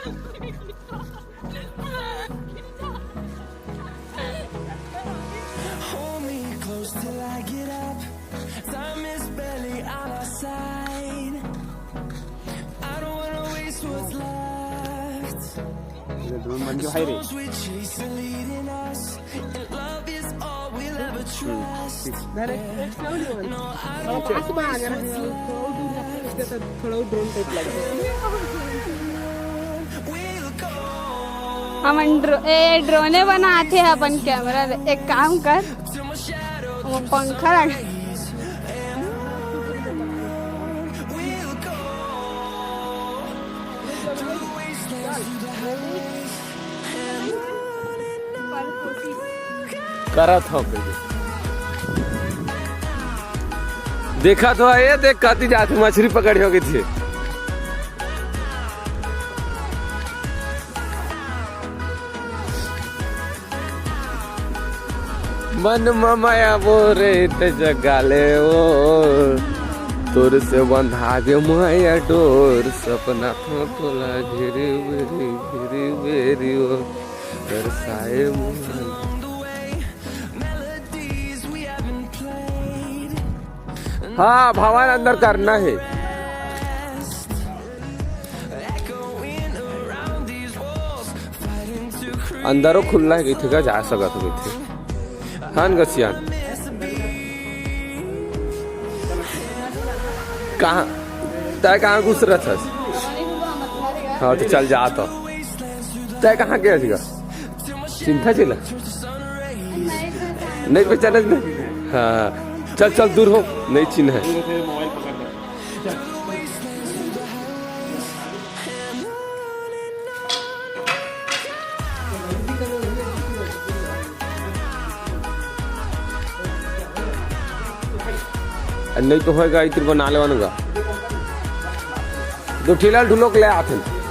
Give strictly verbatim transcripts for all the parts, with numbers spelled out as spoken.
Hold me close till I get up. Time is barely on our side. I don't wanna waste what's left. ये drone बन के हाय रे। Storms we chase are leading us, and love is all we'll ever trust. No, I don't wanna waste what's left. थोड़ा drone type लग रहा है। We'll go हमन draw-, ए, ड्रोने बनाथे अपन कैमरा ले। एक काम कर, वो पंखा लगा। करत हो कहिके। देखा तो ये देख, कति जात मछरी पकड़ी हो गई थी। मन म माया बोरे ते जगा ले ओ, तोर से बंधा दे माया डोर, सपना तो तोला घेरी बेरी, घेरी बेरी ओ, तरसाए मुहा। हाँ, भवन अंदर करना है। अंदरो खुलना है, कहिथे का जा सकत हो, कहिथे। हन गसियान। कहाँ? तय कहाँ घुस रहा था? हाँ, तो चल जा तो। तय कहाँ गया सीधा? चिंता चला। नहीं पहचाना इसने? हाँ, चल, चल, दूर हो, नहीं चिन्ह है। नहीं तो होएगा, इधर बना लेवानूंगा। दो ठेला ढुलोक ले आते हैं।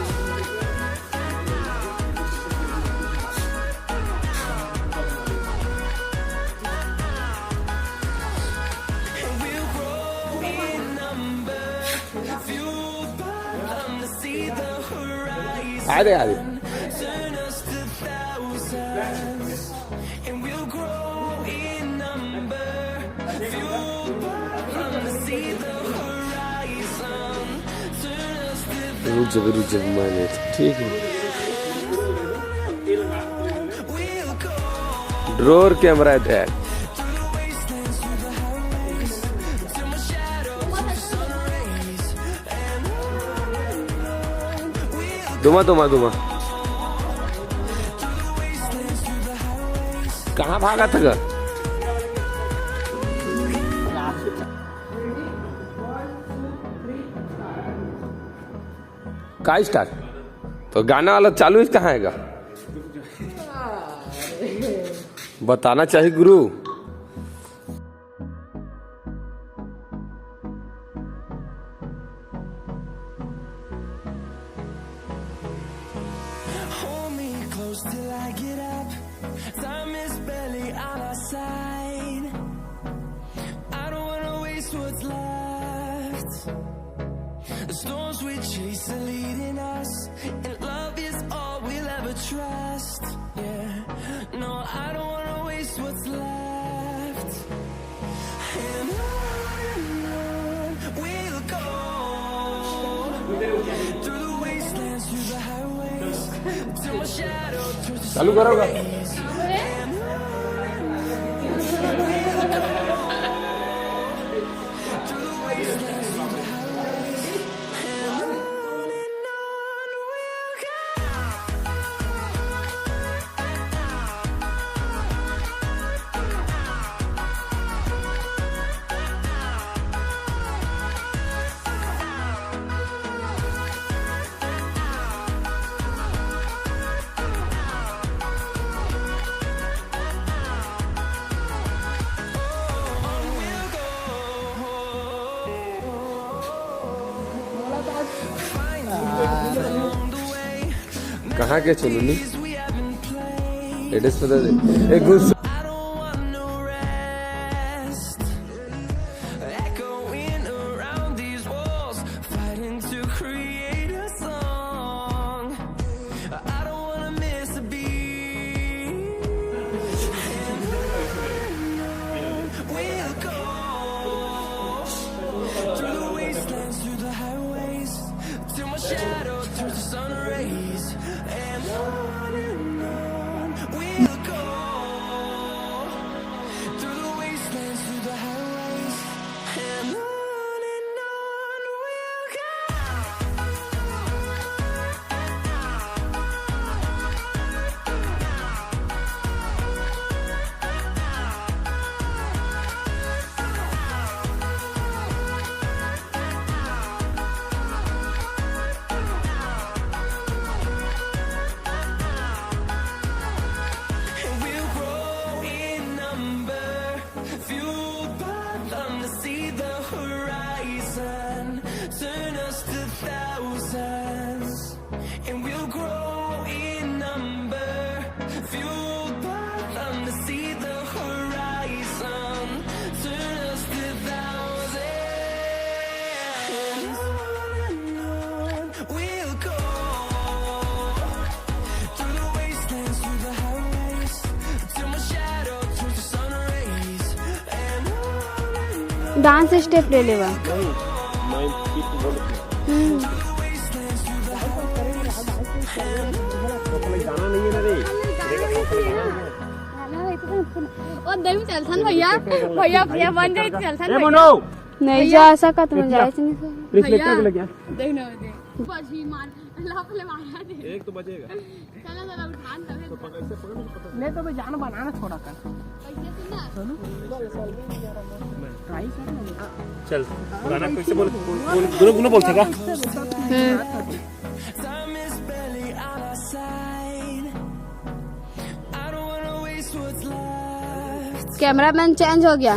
आ दे, आ दे। रुक जा, रुक जा, मैंने, ठीक है। ड्रोन कैमरा है। दुमा, दुमा, दुमा। कहाँ भागा था गा? का स्टार? तो गाना वाला चालू है, कहाँ है गा? बताना चाहिए गुरु। Hold me close till I get up. Time is barely on our side. I don't wanna waste what's left. The storms we chase are leading us, and love is all we'll ever trust. Yeah, no, I don't wanna waste what's left. And on and on we'll go, through the wastelands, through the highways, till my shadow turns to चालू करोगा? कहाँ के चुननी? Address बता दे। एक गुस- dance step ले लेवा। नहीं, मैं किस बोल हम्म। तो अपना गाना नहीं है ना रे। ओ दही चलथन भैया। भैया भैया बन जाए चलथन ए मनो, नहीं जा सकत मैं जाए नहीं। रिफ्लेक्टर को ले गया। देख ना दे। बस ही मान। लाप ले मारा दे। एक तो बचेगा। चला चला उठान तबे। पकड़ से पकड़। ले तो भाई जान बनाना थोड़ा कर। कैसे सुनना? ट्राई कर ना। चल, गाना कैसे बोल? बोल, बोल, बोल, बोल सकता? हम्म। कैमरामैन चेंज हो गया।